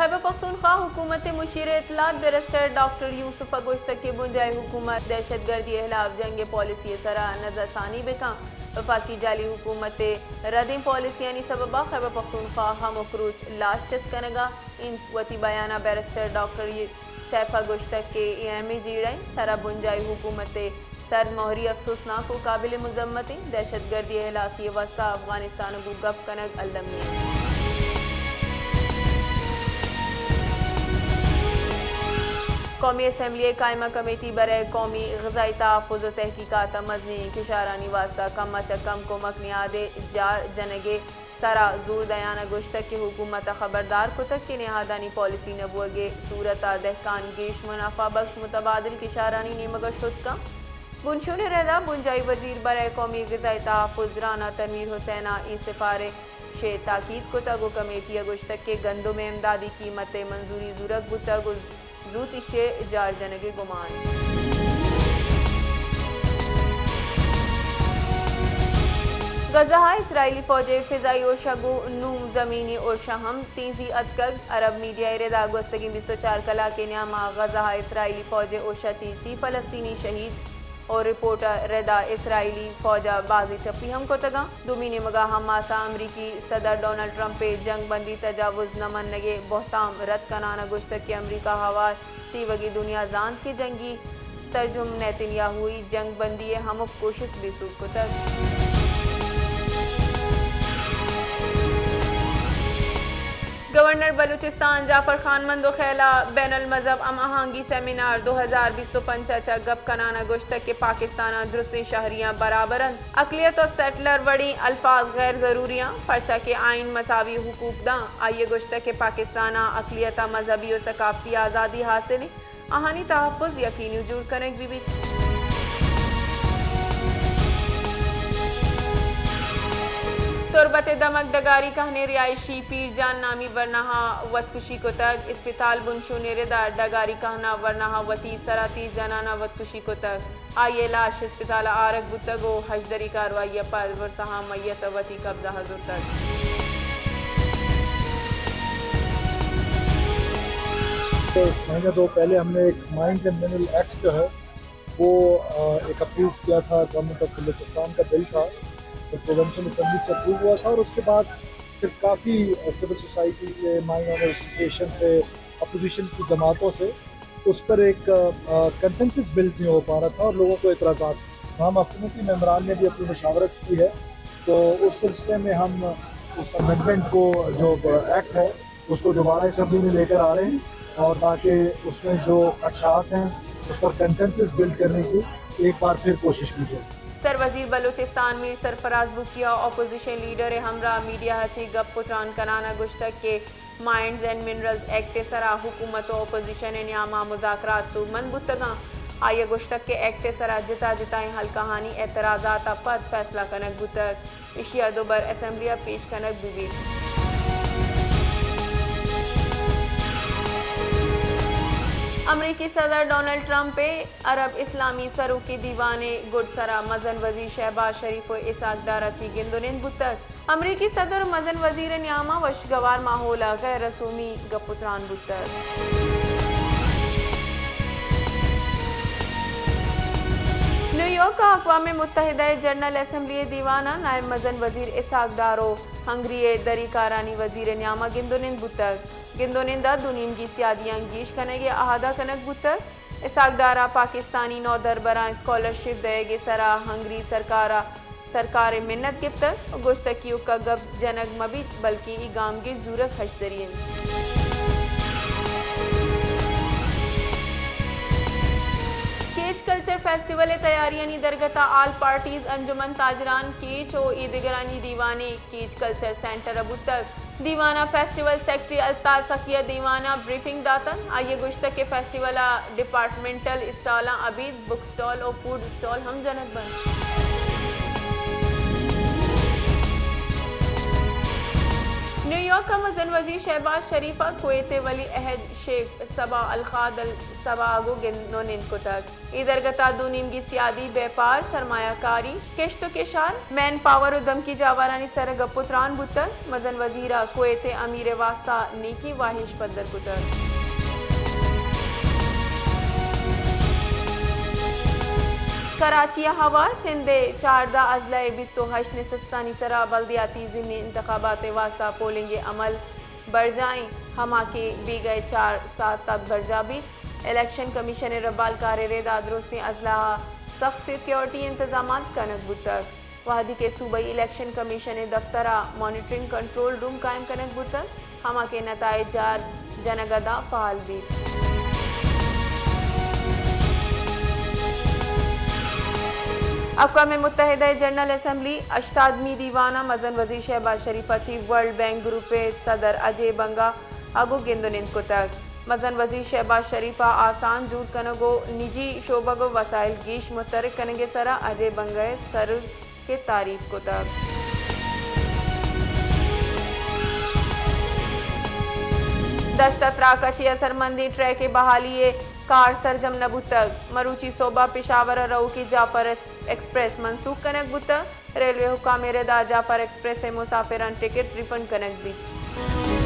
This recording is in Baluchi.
خیبر پختونخوا حکومت ءِ مشیر اطلاعات بیرسٹر ڈاکٹر یوسف ءَ گوشتگ کہ بنجاہی حکومت دہشت گردی ءِ ہلاف جنگ ءِ پالیسی ءِ سرا نظر ثانی بہ کن۔ وفاقی جعلی حکومت ءِ ردیں پالیسیانی سبب ءَ خیبر پختونخوا ہمک روچ لاش چست کنگ ءَ انت۔ وتی بیان ءَ بیرسٹر ڈاکٹر سیف ءَ گوشتگ کہ اے ہمے جیڑہ انت، سرا بنجاہی حکومت ءِ سرمہری افسوسناک و قابل مذمت انت۔ دہشت گردی ءِ ہلاسی ءِ واستہ افغانستان ءَ گوں گپ کنگ المی انت۔ قومی اسمبلی ءِ قائمہ کمیٹی برائے قومی غذائی تحفظ و تحقیقات ءَ مزنیں کشارانی واستہ کم ءَ چہ کم کمک نیاد ءِ جار جنگ ءِ سرا زور دیان ءَ گوشتگ کہ حکومت ءَ خبردار کتگ کہ نہادانی پالیسی نہ بوگ ءِ صورت ءَ دہکان گیش منافع بخش متبادل کشارانی نیمگ ءَ شت کنت۔ بنشون ءِ رد ءَ بنجاہی وزیر برائے قومی غذائی تحفظ رانا تنویر حسین ءَ اے سفارش ءِ تاکید کتگ و کمیٹی ءَ گوشتگ کہ گندم ءِ امدادی قیمت ءِ منظوری زورگ بوتگ و زوت ایشی ءِ جار جنگ ءِ گمان۔ غزہ ءَ اسرائیلی فوج ءِ فضائی ارش ءَ گوں نوں زمینی ارش ءَ ہم تیزی اتکگ۔ عرب میڈیا ءِ رد ءَ گوستگیں بیست و چار کلاک ءِ نیام ءَ غزہ ءَ اسرائیلی فوج ءِ ارش ءَ چہ سی فلسطینی شہید و رپورٹ ءِ رد ءَ اسرائیلی فوج ءَ بازیں ٹپی ہم کتگ انت۔ دومی نیمگ ءَ حماس ءَ امریکی صدر ڈونلڈ ٹرمپ ءِ جنگ بندی تجاوز نہ منگ ءِ بہتام رد کنان ءَ گوشتگ کہ امریکہ ہوار تیوگیں دنیا زانت کہ جنگی ترجم نیتن یاہو ءِ جنگ بندی ءِ ہمک کوشست بے سوب کتگ۔ گورنر بلوچستان جعفر خان مندوخیل ءَ بین المذہب ہم آہنگی سیمینار دو ہزار بیست و پنچ ءَ چہ گپ کنان ءَ گوشتگ کہ پاکستان ءَ درستیں شہریاں برابر انت، اقلیت و سیٹلر وڑیں الفاظ غیر ضروری انت، پرچا کہ آئین مساوی حقوق داں۔ آئی ءَ گوشتگ کہ پاکستان ءَ اقلیت ءَ مذہبی و ثقافتی آزادی حاصل انت، آہانی تحفظ یقینی جوڑ کنگ بہ بیت۔ تربت ءِ دمگ ڈگاری کہن ءِ رہائشی پیر جان نامی ورناہ ءَ وتکشی کتگ۔ اسپتال بنشون ءِ رد ءَ ڈگاری کہن ءَ ورناہ ءَ وتی سرا تیر جنان ءَ وتکشی کتگ۔ آئی ءِ لاش اسپتال ءَ آرگ بوتگ و ہژدری کاروائی ءَ پد ورساہاں میت ءَ وتی قبضہ ءَ زرتگ۔ تو اس مہینہ دو پہلے ہم نے ایک مائنز اینڈ منرل ایکٹ جو ہے، وہ، آ، ایک اپروو کیا تھا، گورنمنٹ آف بلوچستان کا بل تھا، تو پروونشل اسمبلی سے اپروو ہوا تھا اور اس کے بعد پھر کافی، آ، سول سوسائٹی سے، مائن آرڈر ایسوسی ایشن سے، اپوزیشن کی جماعتوں سے اس پر ایک، آ، کنسنسس بلڈ نہیں ہو پا رہا تھا اور لوگوں کو اعتراضات۔ ہم حکومتی ممبران نے بھی اپنی مشاورت کی ہے، تو اس سلسلے میں ہم اس امینڈمنٹ کو، جو ایکٹ ہے، اس کو دوبارہ اسمبلی میں لے کر آ رہے ہیں اور تاکہ اس میں جو خدشات ہیں، اس پر کنسنسس بلڈ کرنے کی ایک بار پھر کوشش کی جائے۔ سر وزیر بلوچستان میر سرفراز بگٹی ءَ اپوزیشن لیڈر ءِ ہمراہ میڈیا ءَ چہ گپ و تران کنان ءَ گوشتگ کہ مائنز اینڈ منرلز ایکٹ ءِ سرا حکومت و اپوزیشن ءِ نیام ءَ مذاکرات سوبمند بوتگ انت۔ آئی ءَ گوشتگ کہ ایکٹ ءِ سرا جتا جتائیں حلقہانی اعتراضات ءَ پد فیصلہ کنگ بوتگ، ایشی ءَ دوبر اسمبلی ءَ پیش کنگ بہ بیت۔ امریکی صدر ڈونلڈ ٹرمپ ءِ عرب اسلامی سروکی دیوان ءِ گڈ سرا مزن وزیر شہباز شریف و اسحاق ڈار ءَ چہ گند و نند بوتگ۔ امریکی صدر و مزن وزیر ءِ نیام ءَ وشگوار ماحول ءَ غیر رسومی گپ و تران بوتگ۔ نیویارک ءَ اقوام متحدہ ءِ جنرل اسمبلی ءِ دیوان ءَ نائب مزن وزیر اسحاق ڈار و ہنگری ءِ دری کارانی وزیر ءِ نیام ءَ گند و نند بوتگ۔ گند و نند ءَ دو نیمگی سیادیاں گیش کنگ ءِ اہد ءَ کنگ بوتگ۔ اسحاق ڈار ءَ پاکستانی نودربراں اسکالرشپ دئیگ ءِ سرا ہنگری سرکار ءَ سرکار ءِ منت گپتگ و گوشتگ کہ ایوک ءَ گپ جنگ مہ بیت، بلکیں اے گامگیج زورگ ہژدری انت۔ کیچ کلچر فیسٹیول ءِ تیاریانی درگت ءَ آل پارٹیز انجمن تاجران کیچ و ایدگرانی دیوانے کیچ کلچر سینٹر ءَ بوتگ۔ دیوان ءَ فیسٹیول سیکرٹری الطاف سخی ءَ دیوان ءَ بریفنگ داتگ۔ آئی ءَ گوشتگ کہ فیسٹیول ءَ ڈیپارٹمنٹل اسٹالاں ابید بک اسٹال و فوڈ اسٹال ہم جنگ بنت۔ نیویارک مزن وزیر شہباز شریف ء کویت ء ولی عہد شیخ صبا الخاد الصبا ء گوں گند ء نند کتگ۔ اے درگت ء دو نیمگی سیادی، بیپار، سرمایہ کاری، کشت ء کشار، مین پاور ء دمگی جاورانی سر ء گپ ء تران بوتگ۔ مزن وزیر ء کویت ء امیر ء واستہ نیکیں واہش پدر کتگ۔ کراچی ء ہوار سندھ ء چاردہ اضلاع ء بیست ء ہشت نشستانی سر ء بلدیاتی ضمنی انتخابات ء واستہ پولنگ ء عمل برجاہ انت، ہما کہ بیگہ ء چار ساعت تک برجاہ بیت۔ الیکشن کمیشن ء ربالکار ء رد ء درستیں اضلاع ء سخت سیکورٹی انتظامات کنگ بوتگ، وہدی کہ صوبائی الیکشن کمیشن ء دفتر ء مانیٹرنگ کنٹرول روم قائم کنگ بوتگ، ہما کہ نتائج جار جنگ ء داں فعال بیت۔ اقوام متحدہ ء جنرل اسمبلی ہشتادمی دیوان ء مزن وزیر شہباز شریف ء چہ ورلڈ بینک گروپ ء صدر اجے بنگا ء گوں گند ء نند کتگ۔ مزن وزیر شہباز شریف ء آسان جوڑ کنگ ء نجی شعبگ ء وسائل گیش متحرک کنگ ء سرا اجے بنگا ء سر ء تعریف کتگ۔ دشت ء تراک ء چہ اثرمندیں ٹریک ء بحالی ء کار سرجم نہ بوتگ۔ مروچی سہب ء پشاور ء رؤکیں جعفر ایکسپریس منسوخ کنگ بوتگ۔ ریلوے حکام ء رد ء جعفر ایکسپریس ء مسافراں ٹکٹ ریفنڈ کنگ بیت۔